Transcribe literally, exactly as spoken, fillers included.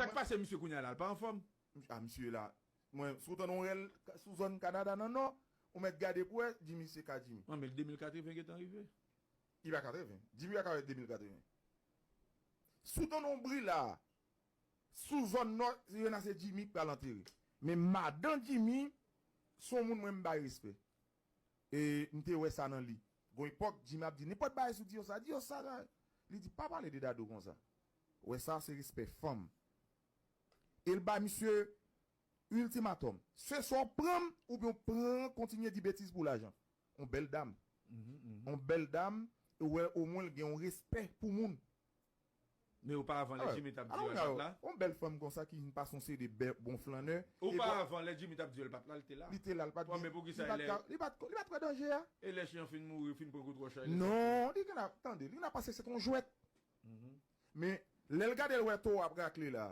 Sa k pase misye kounye a la, l pa anfòm? A, misye la. Mwen, si w tande yon rèl sou zòn Kanada nan Nò, ou mèt gade pou wè, Jimmy se ka Jimmy. An, men de mil katreven gentan rive. Li pa katreven. Jimmy pa ka wè de mil katreven. Si w tande yon bri la, sou zòn Nò, Rena se Jimmy k pral antere. Men madan Jimmy, se yon moun mwen m bay respè. E m te wè sa nan li. Gon epòk, Jimmy ap di, nenpòt bagay sou Diyosa, Diyosa la. Li di, pa pale de Dadou konsa. Wè sa, se respè fanm. E l ba misye ultimatum. Se swa w pran m, oubyen w pran, kontinye di betiz pou lajan. On bèl dam. On bèl dam, e wè, omwen l gen yon respè pou moun. Men oparavan, lè Jimmy t ap di yo l pa t la. On bèl fanm konsa ki vin pase yon seri de bè- bon flannè. Oparavan, lè Jimmy t ap di yo l pa t la, li te la. Li te la, li pa t gen, men poukisa li pa t ka- li pa t- li pa t wè danje a. E lè chen an fin mouri, fin pran kout wòch la, li... Non, li gen ap tande, li gen ap panse se t on jwèt. Men lè l gade l wè towo ap rakle la.